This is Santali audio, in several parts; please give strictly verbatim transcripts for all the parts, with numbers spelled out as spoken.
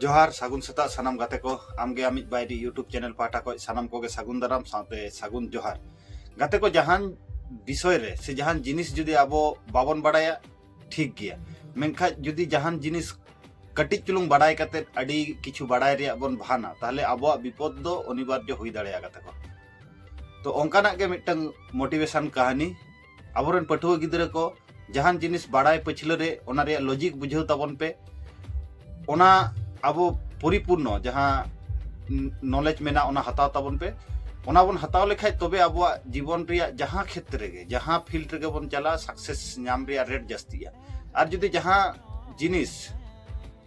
ᱡᱚᱦᱟᱨ, ᱥᱟᱹᱜᱩᱱ ᱥᱮᱛᱟᱜ ᱥᱟᱱᱟᱢ ᱜᱟᱛᱮ ᱠᱚ᱾ ᱟᱢᱜᱮ ᱟᱢᱤᱡ ᱵᱟᱭᱨᱤ YouTube ᱪᱮᱱᱮᱞ ᱯᱟᱦᱴᱟ ᱠᱷᱚᱱ ᱥᱟᱱᱟᱢ ᱠᱚᱜᱮ ᱥᱟᱹᱜᱩᱱ ᱫᱟᱨᱟᱢ ᱥᱟᱶᱛᱮ ᱥᱟᱹᱜᱩᱱ ᱡᱚᱦᱟᱨ᱾ ᱜᱟᱛᱮ ᱠᱚ, ᱡᱟᱦᱟᱱ ᱵᱤᱥᱚᱭ ᱨᱮ ᱥᱮ ᱡᱟᱦᱟᱱ ᱡᱤᱱᱤᱥ ᱡᱩᱫᱤ ᱟᱵᱚ ᱵᱟᱵᱚᱱ ᱵᱟᱲᱟᱭᱟ, ᱴᱷᱤᱠ ᱜᱮᱭᱟ, ᱢᱮᱱᱠᱷᱟᱱ ᱡᱩᱫᱤ ᱡᱟᱦᱟᱱ ᱡᱤᱱᱤᱥ ᱠᱟᱹᱴᱤᱡ ᱪᱩᱞᱩᱝ ᱵᱟᱲᱟᱭ ᱠᱟᱛᱮ ᱟᱹᱰᱤ ᱠᱤᱪᱷᱩ ᱵᱟᱲᱟᱭ ᱨᱮᱭᱟᱜ ᱵᱚᱱ ᱵᱷᱟᱱᱟ, ᱛᱟᱦᱚᱞᱮ ᱟᱵᱚᱣᱟᱜ ᱵᱤᱯᱚᱫ ᱫᱚ ᱚᱱᱤᱵᱟᱨᱡᱚ ᱦᱩᱭ ᱫᱟᱲᱮᱭᱟᱜᱼᱟ, ᱜᱟᱛᱮ ᱠᱚ᱾ ᱛᱚ, ᱚᱱᱠᱟᱱᱟᱜ ᱜᱮ ᱢᱤᱫᱴᱟᱝ ᱢᱳᱴᱤᱵᱷᱮᱥᱚᱱ ᱠᱟᱹᱦᱱᱤ᱾ ᱟᱵᱚᱨᱮᱱ ᱯᱟᱹᱴᱷᱩᱣᱟᱹ ᱜᱤᱫᱽᱨᱟᱹ ᱠᱚ, ᱡᱟᱦᱟᱱ ᱡᱤᱱᱤᱥ ᱵᱟᱲᱟᱭ ᱯᱟᱹᱪᱷᱞᱟᱹ ᱨᱮ ᱚᱱᱟ ᱨᱮᱭᱟᱜ ᱞᱚᱡᱤᱠ ᱵᱩᱡᱷᱟᱹᱣ ᱛᱟᱵᱚᱱ ᱯᱮ᱾ ᱚᱱᱟ ᱟᱵᱚ ᱯᱚᱨᱤᱯᱩᱨᱱᱚ ᱡᱟᱦᱟᱸ ᱱᱚᱞᱮᱡᱽ ᱢᱮᱱᱟᱜᱼᱟ, ᱚᱱᱟ ᱦᱟᱛᱟᱣ ᱛᱟᱵᱚᱱ ᱯᱮ᱾ ᱚᱱᱟ ᱵᱚᱱ ᱦᱟᱛᱟᱣ ᱞᱮᱠᱷᱟᱡ ᱛᱚᱵᱮ ᱟᱵᱚᱣᱟᱜ ᱡᱤᱵᱚᱱ ᱨᱮᱭᱟᱜ ᱡᱟᱦᱟᱸ ᱠᱷᱮᱛᱨᱮ ᱜᱮ, ᱡᱟᱦᱟᱸ ᱯᱷᱤᱞᱰ ᱨᱮᱜᱮ ᱵᱚᱱ ᱪᱟᱞᱟᱜᱼᱟ, ᱥᱟᱠᱥᱮᱥ ᱧᱟᱢ ᱨᱮᱭᱟᱜ ᱨᱮᱴ ᱡᱟᱹᱥᱛᱤᱜᱼᱟ᱾ ᱟᱨ ᱡᱩᱫᱤ ᱡᱟᱦᱟᱸ ᱡᱤᱱᱤᱥ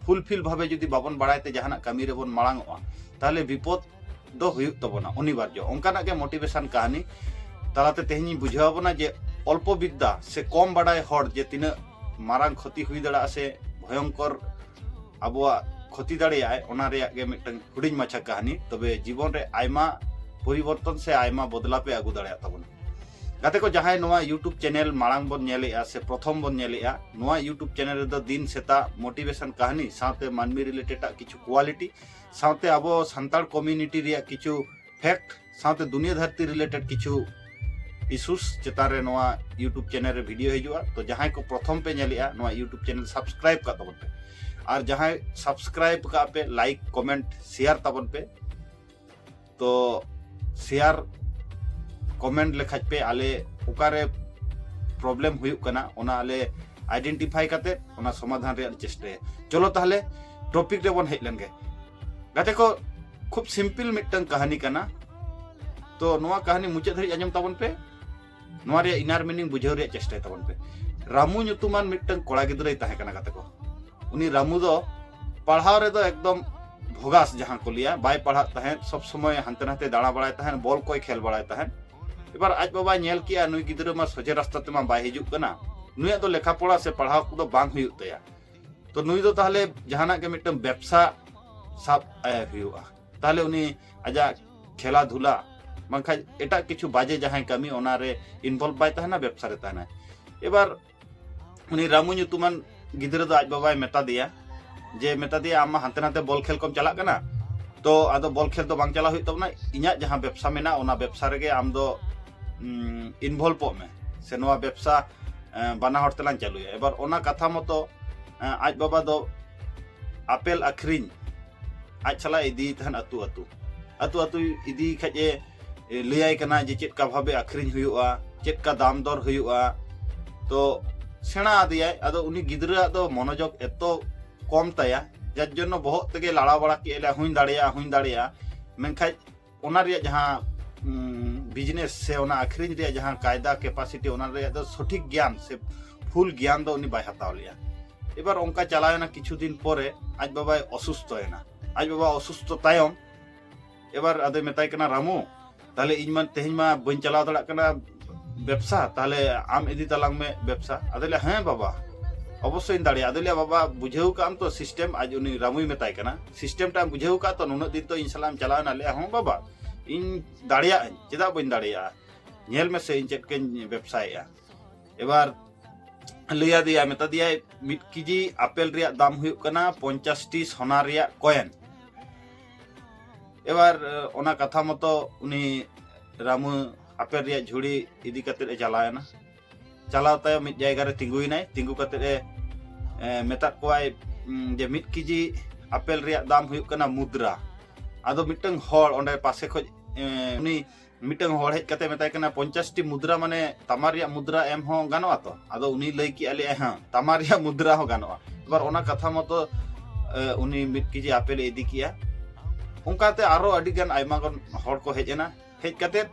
ᱯᱷᱩᱞᱯᱷᱤᱞ ᱵᱷᱟᱵᱮ ᱡᱩᱫᱤ ᱵᱟᱵᱚᱱ ᱵᱟᱲᱟᱭ ᱛᱮ ᱡᱟᱦᱟᱱᱟᱜ ᱠᱟᱹᱢᱤ ᱨᱮᱵᱚᱱ ᱢᱟᱲᱟᱝ ᱚᱜᱼᱟ, ᱛᱟᱦᱚᱞᱮ ᱵᱤᱯᱚᱫ ᱫᱚ ᱦᱩᱭᱩᱜ ᱛᱟᱵᱚᱱᱟ ᱚᱱᱤᱵᱟᱨᱡᱚ᱾ ᱚᱱᱠᱟᱱᱟᱜ ᱜᱮ ᱢᱳᱴᱤᱵᱷᱮᱥᱚᱱ ᱠᱟᱹᱦᱱᱤ ᱛᱟᱞᱟᱛᱮ ᱛᱮᱦᱮᱧ ᱤᱧ ᱵᱩᱡᱷᱟᱹᱣ ᱟᱵᱚᱱᱟ ᱡᱮ ᱚᱞᱯᱚ ᱵᱤᱫᱽᱫᱟ ᱥᱮ ᱠᱚᱢ ᱵᱟᱰᱟᱭ ᱦᱚᱲ ᱡᱮ ᱛᱤᱱᱟᱹᱜ ᱢᱟᱨᱟᱝ ᱠᱷᱚᱛᱤ ᱦᱩᱭ ᱫᱟᱲᱮᱭᱟᱜᱼᱟ ᱥᱮ ᱵᱷᱚᱭᱚᱝᱠᱚᱨ ᱟᱵᱚᱣᱟᱜ ᱠᱷᱚᱛᱤ ᱫᱟᱲᱮᱭᱟᱜᱼᱟᱭ, ᱚᱱᱟ ᱨᱮᱭᱟᱜ ᱜᱮ ᱢᱤᱫᱴᱟᱝ ᱦᱩᱰᱤᱧ ᱢᱟᱪᱷᱟ ᱠᱟᱹᱦᱱᱤ᱾ ᱛᱚᱵᱮ ᱡᱤᱵᱚᱱ ᱨᱮ ᱟᱭᱢᱟ ᱯᱚᱨᱤᱵᱚᱨᱛᱚᱱ ᱥᱮ ᱟᱭᱢᱟ ᱵᱚᱫᱞᱟᱣ ᱯᱮ ᱟᱹᱜᱩ ᱫᱟᱲᱮᱭᱟᱜ ᱛᱟᱵᱚᱱᱟ᱾ ᱜᱟᱛᱮ ᱠᱚ, ᱡᱟᱦᱟᱸᱭ ᱱᱚᱣᱟ YouTube ᱪᱮᱱᱮᱞ ᱢᱟᱲᱟᱝ ᱵᱚᱱ ᱧᱮᱞᱮᱜᱼᱟ ᱥᱮ ᱯᱨᱚᱛᱷᱚᱢ ᱵᱚᱱ ᱧᱮᱞᱮᱜᱼᱟ, ᱱᱚᱣᱟ YouTube ᱪᱮᱱᱮᱞ ᱨᱮᱫᱚ ᱫᱤᱱ ᱥᱮᱛᱟᱜ ᱢᱳᱴᱤᱵᱷᱮᱥᱚᱱ ᱠᱟᱹᱦᱱᱤ ᱥᱟᱶᱛᱮ ᱢᱟᱹᱱᱢᱤ ᱨᱤᱞᱮᱴᱮᱰ ᱟᱜ ᱠᱤᱪᱷᱩ ᱠᱳᱣᱟᱞᱤᱴᱤ, ᱥᱟᱶᱛᱮ ᱟᱵᱚ ᱥᱟᱱᱛᱟᱲ ᱠᱚᱢᱤᱭᱩᱱᱤᱴᱤ ᱨᱮᱭᱟᱜ ᱠᱤᱪᱷᱩ ᱯᱷᱮᱠᱴ, ᱥᱟᱶᱛᱮ ᱫᱩᱱᱤᱭᱟᱹ ᱫᱷᱟᱹᱨᱛᱤ ᱨᱤᱞᱮᱴᱮᱰ ᱠᱤᱪᱷᱩ ᱤᱥᱩᱥ ᱪᱮᱛᱟᱱ ᱨᱮ ᱱᱚᱣᱟ YouTube ᱪᱮᱱᱮᱞ ᱨᱮ ᱵᱷᱤᱰᱤᱭᱳ ᱦᱤᱡᱩᱜᱼᱟ᱾ ᱛᱚ, ᱡᱟᱦᱟᱸᱭ ᱠᱚ ᱯᱨᱚᱛᱷᱚᱢ ᱯᱮ ᱧᱮᱞᱮᱜᱼᱟ, ᱱᱚᱣᱟ YouTube ᱪᱮᱱᱮᱞ ᱥᱟᱵᱥᱠᱨᱟᱭᱤᱵ ᱠᱟᱜ ᱛᱟᱵᱚᱱ ᱯᱮ᱾ ᱟᱨ ᱡᱟᱦᱟᱸᱭ ᱥᱟᱵᱥᱠᱨᱟᱭᱤᱵ ᱠᱟᱜ ᱯᱮ, ᱞᱟᱭᱤᱠ, ᱠᱚᱢᱮᱱᱴ, ᱥᱮᱭᱟᱨ ᱛᱟᱵᱚᱱ ᱯᱮ᱾ ᱛᱚ, ᱥᱮᱭᱟᱨ, ᱠᱚᱢᱮᱱᱴ ᱞᱮᱠᱷᱟᱡ ᱯᱮ, ᱟᱞᱮ ᱚᱠᱟᱨᱮ ᱯᱨᱚᱵᱞᱮᱢ ᱦᱩᱭᱩᱜ ᱠᱟᱱᱟ, ᱚᱱᱟ ᱟᱞᱮ ᱟᱭᱰᱮᱱᱴᱤᱯᱷᱟᱭ ᱠᱟᱛᱮ ᱚᱱᱟ ᱥᱚᱢᱟᱫᱷᱟᱱ ᱨᱮᱭᱟᱜ ᱞᱮ ᱪᱮᱥᱴᱟᱭᱟ᱾ ᱪᱚᱞᱚ ᱛᱟᱦᱞᱮ ᱴᱚᱯᱤᱠ ᱨᱮᱵᱚᱱ ᱦᱮᱡ ᱞᱮᱱ ᱜᱮ᱾ ᱜᱟᱛᱮ ᱠᱚ, ᱠᱷᱩᱵ ᱥᱤᱢᱯᱤᱞ ᱢᱤᱫᱴᱟᱝ ᱠᱟᱹᱦᱱᱤ ᱠᱟᱱᱟ᱾ ᱛᱚ, ᱱᱚᱣᱟ ᱠᱟᱹᱦᱱᱤ ᱢᱩᱪᱟᱹᱫ ᱫᱷᱟᱹᱨᱤᱡ ᱟᱸᱡᱚᱢ ᱛᱟᱵᱚᱱ ᱯᱮ, ᱱᱚᱣᱟ ᱨᱮᱭᱟᱜ ᱤᱱᱟᱨ ᱢᱤᱱᱤᱝ ᱵᱩᱡᱷᱟᱹᱣ ᱨᱮᱭᱟᱜ ᱪᱮᱥᱴᱟᱭ ᱛᱟᱵᱚᱱ ᱯᱮ᱾ ᱨᱟᱢᱩ ᱧᱩᱛᱩᱢᱟᱱ ᱢᱤᱫᱴᱟᱝ ᱠᱚᱲᱟ ᱜᱤᱫᱽᱨᱟᱹᱭ ᱛᱟᱦᱮᱸ ᱠᱟᱱᱟ, ᱜᱟᱛᱮ ᱠᱚ᱾ ᱩᱱᱤ ᱨᱟᱢᱩ ᱫᱚ ᱯᱟᱲᱦᱟᱣ ᱨᱮᱫᱚ ᱮᱠᱫᱚᱢ ᱵᱷᱚᱜᱟᱥ, ᱡᱟᱦᱟᱸ ᱠᱚ ᱞᱟᱹᱭᱟ, ᱵᱟᱭ ᱯᱟᱲᱦᱟᱜ ᱛᱟᱦᱮᱸᱫ, ᱥᱚᱵ ᱥᱚᱢᱚᱭ ᱦᱟᱱᱛᱮ ᱱᱟᱛᱮ ᱫᱟᱬᱟ ᱵᱟᱲᱟᱭ ᱛᱟᱦᱮᱸᱫ, ᱵᱚᱞ ᱠᱚᱭ ᱠᱷᱮᱞ ᱵᱟᱲᱟᱭ ᱛᱟᱦᱮᱸᱫ᱾ ᱮᱵᱟᱨ ᱟᱡ ᱵᱟᱵᱟᱭ ᱧᱮᱞ ᱠᱮᱜᱼᱟ, ᱱᱩᱭ ᱜᱤᱫᱽᱨᱟᱹ ᱢᱟ ᱥᱚᱡᱷᱮ ᱨᱟᱥᱛᱟ ᱛᱮᱢᱟ ᱵᱟᱭ ᱦᱤᱡᱩᱜ ᱠᱟᱱᱟ, ᱱᱩᱭᱟᱜ ᱫᱚ ᱞᱮᱠᱷᱟ ᱯᱚᱲᱟ ᱥᱮ ᱯᱟᱲᱦᱟᱣ ᱠᱚᱫᱚ ᱵᱟᱝ ᱦᱩᱭᱩᱜ ᱛᱟᱭᱟ᱾ ᱛᱚ, ᱱᱩᱭ ᱫᱚ ᱛᱟᱦᱞᱮ ᱡᱟᱦᱟᱱᱟᱜ ᱜᱮ ᱢᱤᱫᱴᱟᱝ ᱵᱮᱵᱽᱥᱟ ᱥᱟᱵ ᱟᱭ ᱦᱩᱭᱩᱜᱼᱟ᱾ ᱛᱟᱦᱞᱮ ᱩᱱᱤ ᱟᱡᱟᱜ ᱠᱷᱮᱞᱟ ᱫᱷᱩᱞᱟ ᱵᱟᱝᱠᱷᱟᱡ ᱮᱴᱟᱜ ᱠᱤᱪᱷᱩ ᱵᱟᱡᱮ ᱡᱟᱦᱟᱸᱭ ᱠᱟᱹᱢᱤ, ᱚᱱᱟᱨᱮ ᱤᱱᱵᱷᱚᱞᱵᱷ ᱵᱟᱭ ᱛᱟᱦᱮᱱᱟ, ᱵᱮᱵᱽᱥᱟ ᱨᱮ ᱛᱟᱦᱮᱱᱟᱭ᱾ ᱮᱵᱟᱨ ᱩᱱᱤ ᱨᱟᱢᱩ ᱧᱩᱛᱩᱢᱟᱱ ᱜᱤᱫᱽᱨᱟᱹ ᱫᱚ ᱟᱡ ᱵᱟᱵᱟᱭ ᱢᱮᱛᱟ ᱫᱮᱭᱟ ᱡᱮ ᱢᱮᱛᱟ ᱫᱮᱭᱟ, "ᱟᱢ ᱢᱟ ᱦᱟᱱᱛᱮ ᱱᱟᱛᱮ ᱵᱚᱞ ᱠᱷᱮᱞ ᱠᱚᱢ ᱪᱟᱞᱟᱜ ᱠᱟᱱᱟ, ᱛᱚ ᱟᱫᱚ ᱵᱚᱞ ᱠᱷᱮᱞ ᱫᱚ ᱵᱟᱝ ᱪᱟᱞᱟᱣ ᱦᱩᱭᱩᱜ ᱛᱟᱵᱚᱱᱟ, ᱤᱧᱟᱹᱜ ᱡᱟᱦᱟᱸ ᱵᱮᱵᱽᱥᱟ ᱢᱮᱱᱟᱜᱼᱟ ᱚᱱᱟ ᱵᱮᱵᱽᱥᱟ ᱨᱮᱜᱮ ᱟᱢ ᱫᱚ ᱤᱱᱵᱷᱚᱞᱵᱷᱚᱜ ᱢᱮ, ᱥᱮ ᱱᱚᱣᱟ ᱵᱮᱵᱽᱥᱟ ᱮᱸ, ᱵᱟᱱᱟ ᱦᱚᱲ ᱛᱮᱞᱟᱝ ᱪᱟᱹᱞᱩᱭᱟ᱾" ᱮᱵᱟᱨ ᱚᱱᱟ ᱠᱟᱛᱷᱟ ᱢᱚᱛᱚ ᱮᱸ, ᱟᱡ ᱵᱟᱵᱟ ᱫᱚ ᱟᱯᱮᱞ ᱟᱹᱠᱷᱨᱤᱧ ᱟᱡ ᱥᱟᱞᱟᱜ ᱤᱫᱤᱭᱮ ᱛᱟᱦᱮᱱ ᱟᱹᱛᱩ ᱟᱹᱛᱩ᱾ ᱟᱹᱛᱩ ᱟᱹᱛᱩ ᱤᱫᱤ ᱠᱷᱟᱡ ᱮ, ᱮ, ᱞᱟᱹᱭᱟᱭ ᱠᱟᱱᱟ ᱡᱮ ᱪᱮᱫ ᱠᱟ ᱵᱷᱟᱵᱮ ᱟᱹᱠᱷᱨᱤᱧ ᱦᱩᱭᱩᱜᱼᱟ, ᱪᱮᱫ ᱠᱟ ᱫᱟᱢ ᱫᱚᱨ ᱦᱩᱭᱩᱜᱼᱟ᱾ ᱛᱚ ᱥᱮᱬᱟ ᱟᱫᱮᱭᱟᱭ᱾ ᱟᱫᱚ ᱩᱱᱤ ᱜᱤᱫᱽᱨᱟᱹᱣᱟᱜ ᱫᱚ ᱢᱚᱱᱳᱡᱳᱜᱽ ᱮᱛᱚ ᱠᱚᱢ ᱛᱟᱭᱟ, ᱡᱟᱨ ᱡᱚᱱᱱᱚ ᱵᱚᱦᱚᱜ ᱛᱮᱜᱮ ᱞᱟᱲᱟᱣ ᱵᱟᱲᱟ ᱠᱮᱫ ᱞᱮᱭᱟ, "ᱦᱩᱧ ᱫᱟᱲᱮᱭᱟᱜᱼᱟ, ᱦᱩᱧ ᱫᱟᱲᱮᱭᱟᱜᱼᱟ", ᱢᱮᱱᱠᱷᱟᱡ ᱚᱱᱟ ᱨᱮᱭᱟᱜ ᱡᱟᱦᱟᱸ ᱵᱤᱡᱽᱱᱮᱥ ᱥᱮ ᱚᱱᱟ ᱟᱹᱠᱷᱨᱤᱧ ᱨᱮᱭᱟᱜ ᱡᱟᱦᱟᱸ ᱠᱟᱭᱫᱟ, ᱠᱮᱯᱟᱥᱤᱴᱤ, ᱚᱱᱟ ᱨᱮᱭᱟᱜ ᱫᱚ ᱥᱚᱴᱷᱤᱠ ᱜᱮᱭᱟᱱ ᱥᱮ ᱯᱷᱩᱞ ᱜᱮᱭᱟᱱ ᱫᱚ ᱩᱱᱤ ᱵᱟᱭ ᱦᱟᱛᱟᱣ ᱞᱮᱜᱼᱟ᱾ ᱮᱵᱟᱨ ᱚᱱᱠᱟ ᱪᱟᱞᱟᱣᱮᱱᱟ, ᱠᱤᱪᱷᱩ ᱫᱤᱱ ᱯᱚᱨᱮ ᱟᱡ ᱵᱟᱵᱟᱭ ᱚᱥᱩᱥᱛᱷᱚᱭᱮᱱᱟ᱾ ᱟᱡ ᱵᱟᱵᱟ ᱚᱥᱩᱥᱛᱷᱚ ᱛᱟᱭᱚᱢ ᱮᱵᱟᱨ ᱟᱫᱚᱭ ᱢᱮᱛᱟᱭ ᱠᱟᱱᱟ, "ᱨᱟᱢᱩ, ᱛᱟᱦᱞᱮ ᱤᱧ ᱢᱟ ᱛᱮᱦᱮᱧ ᱢᱟ ᱵᱟᱹᱧ ᱪᱟᱞᱟᱣ ᱫᱟᱲᱮᱭᱟᱜ ᱠᱟᱱᱟ ᱵᱮᱵᱽᱥᱟ, ᱛᱟᱦᱞᱮ ᱟᱢ ᱤᱫᱤ ᱛᱟᱞᱟᱝ ᱢᱮ ᱵᱮᱵᱽᱥᱟ᱾" ᱟᱫᱚᱭ ᱞᱟᱹᱭᱟ, "ᱦᱮᱸ ᱵᱟᱵᱟ, ᱚᱵᱚᱥᱥᱳᱭ ᱤᱧ ᱫᱟᱲᱮᱭᱟᱜᱼᱟ᱾" ᱟᱫᱚᱭ ᱞᱟᱹᱭᱟ, "ᱵᱟᱵᱟ, ᱵᱩᱡᱷᱟᱹᱣ ᱠᱟᱜ ᱟᱢ ᱛᱚ ᱥᱤᱥᱴᱮᱢ?" ᱟᱡ ᱩᱱᱤ ᱨᱟᱢᱩᱭ ᱢᱮᱛᱟᱭ ᱠᱟᱱᱟ, "ᱥᱤᱥᱴᱮᱢ ᱴᱟᱜ ᱮᱢ ᱵᱩᱡᱷᱟᱹᱣ ᱠᱟᱜ ᱛᱚ? ᱱᱩᱱᱟᱹᱜ ᱫᱤᱱ ᱛᱚ ᱤᱧ ᱥᱟᱞᱟᱜ ᱮᱢ ᱪᱟᱞᱟᱣᱮᱱᱟ᱾" ᱞᱟᱹᱭᱟ, "ᱦᱚᱸ ᱵᱟᱵᱟ, ᱤᱧ ᱫᱟᱲᱮᱭᱟᱜ ᱟᱹᱧ, ᱪᱮᱫᱟᱜ ᱵᱟᱹᱧ ᱫᱟᱲᱮᱭᱟᱜᱼᱟ? ᱧᱮᱞ ᱢᱮᱥᱮ ᱤᱧ ᱪᱮᱫ ᱠᱟᱧ ᱵᱮᱵᱽᱥᱟᱭᱮᱫᱼᱟ᱾" ᱮᱵᱟᱨ ᱞᱟᱹᱭ ᱟᱫᱮᱭᱟ, ᱢᱮᱛᱟ ᱫᱮᱭᱟᱭ, "ᱢᱤᱫ ᱠᱮᱡᱤ ᱟᱯᱮᱞ ᱨᱮᱭᱟᱜ ᱫᱟᱢ ᱦᱩᱭᱩᱜ ᱠᱟᱱᱟ ᱯᱚᱧᱪᱟᱥ ᱴᱤ ᱥᱚᱱᱟ ᱨᱮᱭᱟᱜ ᱠᱚᱭᱮᱱ᱾" ᱮᱵᱟᱨ ᱮ, ᱚᱱᱟ ᱠᱟᱛᱷᱟ ᱢᱚᱛᱚ ᱩᱱᱤ ᱨᱟᱢᱩ ᱟᱯᱮᱞ ᱨᱮᱭᱟᱜ ᱡᱷᱩᱲᱤ ᱤᱫᱤ ᱠᱟᱛᱮᱫ ᱮ ᱪᱟᱞᱟᱣᱮᱱᱟ᱾ ᱪᱟᱞᱟᱣ ᱛᱟᱭᱚᱢ ᱢᱤᱫ ᱡᱟᱭᱜᱟ ᱨᱮ ᱛᱤᱸᱜᱩᱭᱮᱱᱟᱭ᱾ ᱛᱤᱸᱜᱩ ᱠᱟᱛᱮᱫ ᱮ, ᱮ, ᱢᱮᱛᱟᱫ ᱠᱚᱣᱟᱭ, ᱩᱢ, ᱡᱮ, "ᱢᱤᱫ ᱠᱮᱡᱤ ᱟᱯᱮᱞ ᱨᱮᱭᱟᱜ ᱫᱟᱢ ᱦᱩᱭᱩᱜ ᱠᱟᱱᱟ ᱢᱩᱫᱽᱨᱟ᱾" ᱟᱫᱚ ᱢᱤᱫᱴᱟᱝ ᱦᱚᱲ ᱚᱸᱰᱮ ᱯᱟᱥᱮ ᱠᱷᱚᱡ, ᱮ, ᱩᱱᱤ ᱢᱤᱫᱴᱟᱝ ᱦᱚᱲ ᱦᱮᱡ ᱠᱟᱛᱮ ᱢᱮᱛᱟᱭ ᱠᱟᱱᱟ, "ᱯᱚᱧᱪᱟᱥ ᱴᱤ ᱢᱩᱫᱽᱨᱟ ᱢᱟᱱᱮ ᱛᱟᱢᱟ ᱨᱮᱭᱟᱜ ᱢᱩᱫᱽᱨᱟ ᱮᱢ ᱦᱚᱸ ᱜᱟᱱᱚᱜᱼᱟ ᱛᱚ?" ᱟᱫᱚ ᱩᱱᱤ ᱞᱟᱹᱭ ᱠᱮᱜᱼᱟ, ᱞᱟᱹᱭᱟ, "ᱦᱮᱸ, ᱛᱟᱢᱟ ᱨᱮᱭᱟᱜ ᱢᱩᱫᱽᱨᱟ ᱦᱚᱸ ᱜᱟᱱᱚᱜᱼᱟ᱾" ᱮᱵᱟᱨ ᱚᱱᱟ ᱠᱟᱛᱷᱟ ᱢᱚᱛᱚ, ᱮ, ᱩᱱᱤ ᱢᱤᱫ ᱠᱮᱡᱤ ᱟᱯᱮᱞ ᱮ ᱤᱫᱤ ᱠᱮᱜᱼᱟ᱾ ᱚᱱᱠᱟᱛᱮ ᱟᱨᱚ ᱟᱹᱰᱤ ᱜᱟᱱ ᱟᱭᱢᱟ ᱜᱟᱱ ᱦᱚᱲ ᱠᱚ ᱦᱮᱡ ᱮᱱᱟ᱾ ᱦᱮᱡ ᱠᱟᱛᱮᱫ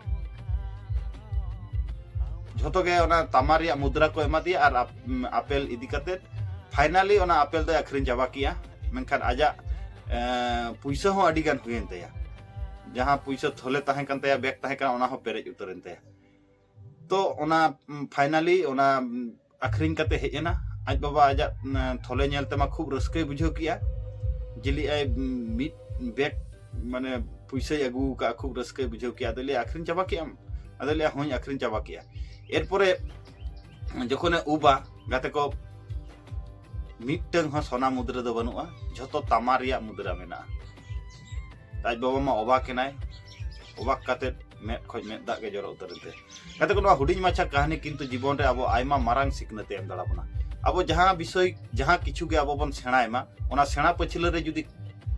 ᱡᱷᱚᱛᱚ ᱜᱮ ᱚᱱᱟ ᱛᱟᱢᱟ ᱨᱮᱭᱟᱜ ᱢᱩᱫᱽᱨᱟ ᱠᱚ ᱮᱢᱟ ᱫᱮᱭᱟ ᱟᱨ ᱟᱯ-, ᱟᱯᱮᱞ ᱤᱫᱤ ᱠᱟᱛᱮᱫ ᱯᱷᱟᱭᱱᱟᱞᱤ ᱚᱱᱟ ᱟᱯᱮᱞ ᱫᱚᱭ ᱟᱹᱠᱷᱨᱤᱧ ᱪᱟᱵᱟ ᱠᱮᱜᱼᱟ᱾ ᱢᱮᱱᱠᱷᱟᱱ ᱟᱡᱟᱜ, ᱮ, ᱯᱩᱭᱥᱟᱹ ᱦᱚᱸ ᱟᱹᱰᱤ ᱜᱟᱱ ᱦᱩᱭᱮᱱ ᱛᱟᱭᱟ᱾ ᱡᱟᱦᱟᱸ ᱯᱩᱭᱥᱟᱹ ᱛᱷᱚᱞᱮ ᱛᱟᱦᱮᱸ ᱠᱟᱱ ᱛᱟᱭᱟ, ᱵᱮᱜᱽ ᱛᱟᱦᱮᱸ ᱠᱟᱱᱟ, ᱚᱱᱟ ᱦᱚᱸ ᱯᱮᱨᱮᱡ ᱩᱛᱟᱹᱨᱮᱱ ᱛᱟᱭᱟ᱾ ᱛᱚ ᱚᱱᱟ, ᱩᱢ, ᱯᱷᱟᱭᱱᱟᱞᱤ ᱚᱱᱟ, ᱩᱢ, ᱟᱹᱠᱷᱨᱤᱧ ᱠᱟᱛᱮ ᱦᱮᱡ ᱮᱱᱟ᱾ ᱟᱡ ᱵᱟᱵᱟ ᱟᱡᱟᱜ, ᱩᱢ, ᱛᱷᱚᱞᱮ ᱧᱮᱞ ᱛᱮᱢᱟ ᱠᱷᱩᱵ ᱨᱟᱹᱥᱠᱟᱹᱭ ᱵᱩᱡᱷᱟᱹᱣ ᱠᱮᱜᱼᱟ᱾ ᱡᱮ ᱞᱟᱹᱭᱟᱭ, ᱩᱢ, ᱢᱤᱫ ᱵᱮᱜᱽ ᱢᱟᱱᱮ ᱯᱩᱭᱥᱟᱹᱭ ᱟᱹᱜᱩ ᱟᱠᱟᱫᱼᱟ, ᱠᱷᱩᱵ ᱨᱟᱹᱥᱠᱟᱹᱭ ᱵᱩᱡᱷᱟᱹᱣ ᱠᱮᱜᱼᱟ᱾ ᱟᱫᱚᱭ ᱞᱟᱹᱭᱟ, "ᱟᱹᱠᱷᱨᱤᱧ ᱪᱟᱵᱟ ᱠᱮᱜ ᱟᱢ?" ᱟᱫᱚᱭ ᱞᱟᱹᱭᱟ, "ᱦᱚᱸᱧ ᱟᱹᱠᱷᱨᱤᱧ ᱪᱟᱵᱟ ᱠᱮᱜᱼᱟ᱾" ᱮᱨᱯᱚᱨᱮ ᱡᱚᱠᱷᱚᱱᱮ ᱩᱵᱟ, ᱜᱟᱛᱮ ᱠᱚ, ᱢᱤᱫᱴᱟᱝ ᱦᱚᱸ ᱥᱚᱱᱟ ᱢᱩᱫᱽᱨᱟ ᱫᱚ ᱵᱟᱹᱱᱩᱜᱼᱟ, ᱡᱷᱚᱛᱚ ᱛᱟᱢᱟ ᱨᱮᱭᱟᱜ ᱢᱩᱫᱽᱨᱟ ᱢᱮᱱᱟᱜᱼᱟ᱾ ᱟᱡ ᱵᱟᱵᱟ ᱢᱟ ᱚᱵᱟᱠ ᱮᱱᱟᱭ, ᱚᱵᱟᱠ ᱠᱟᱛᱮ ᱢᱮᱫ ᱠᱷᱚᱱ ᱢᱮᱫ ᱫᱟᱜ ᱜᱮ ᱡᱚᱨᱚ ᱩᱛᱟᱹᱨ ᱮᱱ ᱛᱟᱭᱟ᱾ ᱜᱟᱛᱮ ᱠᱚ, ᱱᱚᱣᱟ ᱦᱩᱰᱤᱧ ᱢᱟᱪᱷᱟ ᱠᱟᱹᱦᱱᱤ ᱠᱤᱱᱛᱩ ᱡᱤᱵᱚᱱ ᱨᱮ ᱟᱵᱚ ᱟᱭᱢᱟ ᱢᱟᱨᱟᱝ ᱥᱤᱠᱷᱱᱟᱹᱛ ᱮ ᱮᱢ ᱫᱟᱲᱮ ᱵᱚᱱᱟ᱾ ᱟᱵᱚ ᱡᱟᱦᱟᱸ ᱵᱤᱥᱚᱭ, ᱡᱟᱦᱟᱸ ᱠᱤᱪᱷᱩ ᱜᱮ ᱟᱵᱚ ᱵᱚᱱ ᱥᱮᱬᱟᱭ ᱢᱟ, ᱚᱱᱟ ᱥᱮᱬᱟ ᱯᱟᱹᱪᱷᱞᱟᱹ ᱨᱮ ᱡᱩᱫᱤ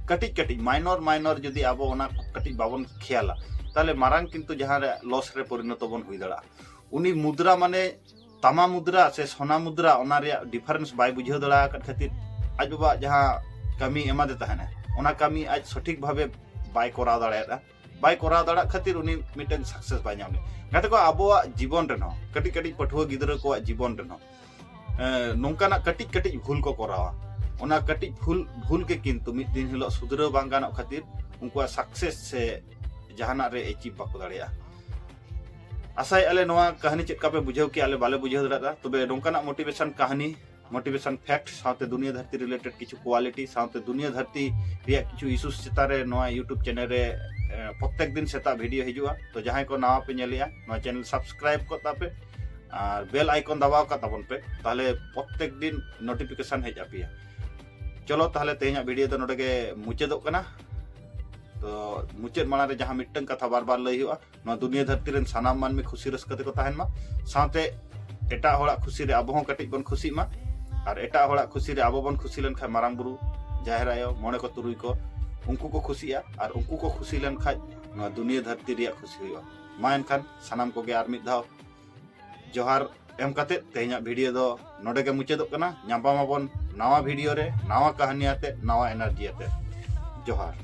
ᱠᱟᱹᱴᱤᱡ ᱠᱟᱹᱴᱤᱡ, ᱢᱟᱭᱱᱚᱨ ᱢᱟᱭᱱᱚᱨ ᱡᱩᱫᱤ ᱟᱵᱚ ᱚᱱᱟ ᱠᱟᱹᱴᱤᱡ ᱵᱟᱵᱚᱱ ᱠᱷᱮᱭᱟᱞᱟ, ᱛᱟᱦᱚᱞᱮ ᱢᱟᱨᱟᱝ ᱠᱤᱱᱛᱩ ᱡᱟᱦᱟᱸ ᱨᱮ ᱞᱚᱥ ᱨᱮ ᱯᱚᱨᱤᱱᱚᱛᱚ ᱵᱚᱱ ᱦᱩᱭ ᱫᱟᱲᱮᱭᱟᱜᱼᱟ᱾ ᱩᱱᱤ ᱢᱩᱫᱽᱨᱟ ᱢᱟᱱᱮ ᱛᱟᱢᱟ ᱢᱩᱫᱽᱨᱟ ᱥᱮ ᱥᱚᱱᱟ ᱢᱩᱫᱽᱨᱟ, ᱚᱱᱟ ᱨᱮᱭᱟᱜ ᱰᱤᱯᱷᱟᱨᱮᱱᱥ ᱵᱟᱭ ᱵᱩᱡᱷᱟᱹᱣ ᱫᱟᱲᱮ ᱟᱠᱟᱫ ᱠᱷᱟᱹᱛᱤᱨ ᱟᱡ ᱵᱟᱵᱟ ᱡᱟᱦᱟᱸ ᱠᱟᱹᱢᱤ ᱮᱢᱟᱫᱮ ᱛᱟᱦᱮᱱᱟ, ᱚᱱᱟ ᱠᱟᱹᱢᱤ ᱟᱡ ᱥᱚᱴᱷᱤᱠ ᱵᱷᱟᱵᱮ ᱵᱟᱭ ᱠᱚᱨᱟᱣ ᱫᱟᱲᱮᱭᱟᱫᱟ᱾ ᱵᱟᱭ ᱠᱚᱨᱟᱣ ᱫᱟᱲᱮᱭᱟᱜ ᱠᱷᱟᱹᱛᱤᱨ ᱩᱱᱤ ᱢᱤᱫᱴᱮᱱ ᱥᱟᱠᱥᱮᱥ ᱵᱟᱭ ᱧᱟᱢ ᱞᱮᱫᱟ᱾ ᱜᱟᱛᱮ ᱠᱚ, ᱟᱵᱚᱣᱟᱜ ᱡᱤᱵᱚᱱ ᱨᱮᱦᱚᱸ, ᱠᱟᱹᱴᱤᱡ ᱠᱟᱹᱴᱤᱡ ᱯᱟᱹᱴᱷᱩᱣᱟᱹ ᱜᱤᱫᱽᱨᱟᱹ ᱠᱚᱣᱟᱜ ᱡᱤᱵᱚᱱ ᱨᱮᱦᱚᱸ, ᱮ, ᱱᱚᱝᱠᱟᱱᱟᱜ ᱠᱟᱹᱴᱤᱡ ᱠᱟᱹᱴᱤᱡ ᱵᱷᱩᱞ ᱠᱚ ᱠᱚᱨᱟᱣᱟ᱾ ᱚᱱᱟ ᱠᱟᱹᱴᱤᱡ ᱵᱷᱩᱞ, ᱵᱷᱩᱞ ᱜᱮ ᱠᱤᱱᱛᱩ ᱢᱤᱫ ᱫᱤᱱ ᱦᱤᱞᱳᱜ ᱥᱩᱫᱷᱨᱟᱹᱣ ᱵᱟᱝ ᱜᱟᱱᱚᱜ ᱠᱷᱟᱹᱛᱤᱨ ᱩᱱᱠᱩᱣᱟᱜ ᱥᱟᱠᱥᱮᱥ ᱥᱮ ᱡᱟᱦᱟᱱᱟᱜ ᱨᱮ ᱮᱪᱤᱵᱷ ᱵᱟᱠᱚ ᱫᱟᱲᱮᱭᱟᱜᱼᱟ᱾ ᱟᱥᱟᱭᱮᱫᱼᱟ ᱞᱮ ᱱᱚᱣᱟ ᱠᱟᱹᱦᱱᱤ ᱪᱮᱫ ᱞᱮᱠᱟ ᱯᱮ ᱵᱩᱡᱷᱟᱹᱣ ᱠᱮᱜᱼᱟ, ᱟᱞᱮ ᱵᱟᱞᱮ ᱵᱩᱡᱷᱟᱹᱣ ᱫᱟᱲᱮᱭᱟᱫᱟ᱾ ᱛᱚᱵᱮ ᱱᱚᱝᱠᱟᱱᱟᱜ ᱢᱳᱴᱤᱵᱷᱮᱥᱚᱱ ᱠᱟᱹᱦᱱᱤ, ᱢᱳᱴᱤᱵᱷᱮᱥᱚᱱ ᱯᱷᱮᱠᱴ ᱥᱟᱶᱛᱮ ᱫᱩᱱᱤᱭᱟᱹ ᱫᱷᱟᱹᱨᱛᱤ ᱨᱤᱞᱮᱴᱮᱰ ᱠᱤᱪᱷᱩ ᱠᱳᱣᱟᱞᱤᱴᱤ ᱥᱟᱶᱛᱮ ᱫᱩᱱᱤᱭᱟᱹ ᱫᱷᱟᱹᱨᱛᱤ ᱨᱮᱭᱟᱜ ᱠᱤᱪᱷᱩ ᱤᱥᱩᱥ ᱪᱮᱛᱟᱱ ᱨᱮ ᱱᱚᱣᱟ YouTube ᱪᱮᱱᱮᱞ ᱨᱮ, ᱮ, ᱯᱨᱚᱛᱛᱮᱠ ᱫᱤᱱ ᱥᱮᱛᱟᱜ ᱵᱷᱤᱰᱤᱭᱳ ᱦᱤᱡᱩᱜᱼᱟ᱾ ᱛᱚ ᱡᱟᱦᱟᱸᱭ ᱠᱚ ᱱᱟᱣᱟ ᱯᱮ ᱧᱮᱞᱮᱜᱼᱟ, ᱱᱚᱣᱟ ᱪᱮᱱᱮᱞ ᱥᱟᱵᱥᱠᱨᱟᱭᱤᱵ ᱠᱚᱜ ᱛᱟᱯᱮ ᱟᱨ ᱵᱮᱞ ᱟᱭᱠᱚᱱ ᱫᱟᱵᱟᱣ ᱠᱟᱜ ᱛᱟᱵᱚᱱ ᱯᱮ, ᱛᱟᱦᱞᱮ ᱯᱨᱚᱛᱛᱮᱠ ᱫᱤᱱ ᱱᱳᱴᱤᱯᱷᱤᱠᱮᱥᱚᱱ ᱦᱮᱡ ᱟᱯᱮᱭᱟ᱾ ᱪᱚᱞᱚ ᱛᱟᱦᱞᱮ ᱛᱮᱦᱮᱧᱟᱜ ᱵᱷᱤᱰᱤᱭᱳ ᱫᱚ ᱱᱚᱰᱮ ᱜᱮ ᱢᱩᱪᱟᱹᱫᱚᱜ ᱠᱟᱱᱟ᱾ ᱛᱚ ᱢᱩᱪᱟᱹᱫ ᱢᱟᱲᱟᱝ ᱨᱮ ᱡᱟᱦᱟᱸ ᱢᱤᱫᱴᱟᱝ ᱠᱟᱛᱷᱟ ᱵᱟᱨ ᱵᱟᱨ ᱞᱟᱹᱭ ᱦᱩᱭᱩᱜᱼᱟ, ᱱᱚᱣᱟ ᱫᱩᱱᱤᱭᱟᱹ ᱫᱷᱟᱹᱨᱛᱤ ᱨᱮᱱ ᱥᱟᱱᱟᱢ ᱢᱟᱹᱱᱢᱤ ᱠᱷᱩᱥᱤ ᱨᱟᱹᱥᱠᱟᱹ ᱛᱮᱠᱚ ᱛᱟᱦᱮᱱ ᱢᱟ, ᱥᱟᱶᱛᱮ ᱮᱴᱟᱜ ᱦᱚᱲᱟᱜ ᱠᱷᱩᱥᱤ ᱨᱮ ᱟᱵᱚ ᱦᱚᱸ ᱠᱟᱹᱴᱤᱡ ᱵᱚᱱ ᱠᱷᱩᱥᱤᱜ ᱢᱟ, ᱟᱨ ᱮᱴᱟᱜ ᱦᱚᱲᱟᱜ ᱠᱷᱩᱥᱤ ᱨᱮ ᱟᱵᱚ ᱵᱚᱱ ᱠᱷᱩᱥᱤ ᱞᱮᱱᱠᱷᱟᱱ ᱢᱟᱨᱟᱝ ᱵᱩᱨᱩ, ᱡᱟᱦᱮᱨ ᱟᱭᱳ, ᱢᱚᱬᱮ ᱠᱚ ᱛᱩᱨᱩᱭ ᱠᱚ, ᱩᱱᱠᱩ ᱠᱚ ᱠᱷᱩᱥᱤᱜᱼᱟ, ᱟᱨ ᱩᱱᱠᱩ ᱠᱚ ᱠᱷᱩᱥᱤ ᱞᱮᱱᱠᱷᱟᱱ ᱱᱚᱣᱟ ᱫᱩᱱᱤᱭᱟᱹ ᱫᱷᱟᱹᱨᱛᱤ ᱨᱮᱭᱟᱜ ᱠᱷᱩᱥᱤ ᱦᱩᱭᱩᱜᱼᱟ᱾ ᱢᱟ ᱮᱱᱠᱷᱟᱱ ᱥᱟᱱᱟᱢ ᱠᱚᱜᱮ ᱟᱨ ᱢᱤᱫ ᱫᱷᱟᱣ ᱡᱚᱦᱟᱨ ᱮᱢ ᱠᱟᱛᱮ ᱛᱮᱦᱮᱧᱟᱜ ᱵᱷᱤᱰᱤᱭᱳ ᱫᱚ ᱱᱚᱰᱮ ᱜᱮ ᱢᱩᱪᱟᱹᱫᱚᱜ ᱠᱟᱱᱟ᱾ ᱧᱟᱯᱟᱢ ᱟᱵᱚᱱ ᱱᱟᱣᱟ ᱵᱷᱤᱰᱤᱭᱳ ᱨᱮ, ᱱᱟᱣᱟ ᱠᱟᱹᱦᱱᱤ ᱟᱛᱮ, ᱱᱟᱣᱟ ᱮᱱᱟᱨᱡᱤ ᱟᱛᱮ᱾ ᱡᱚᱦᱟᱨ᱾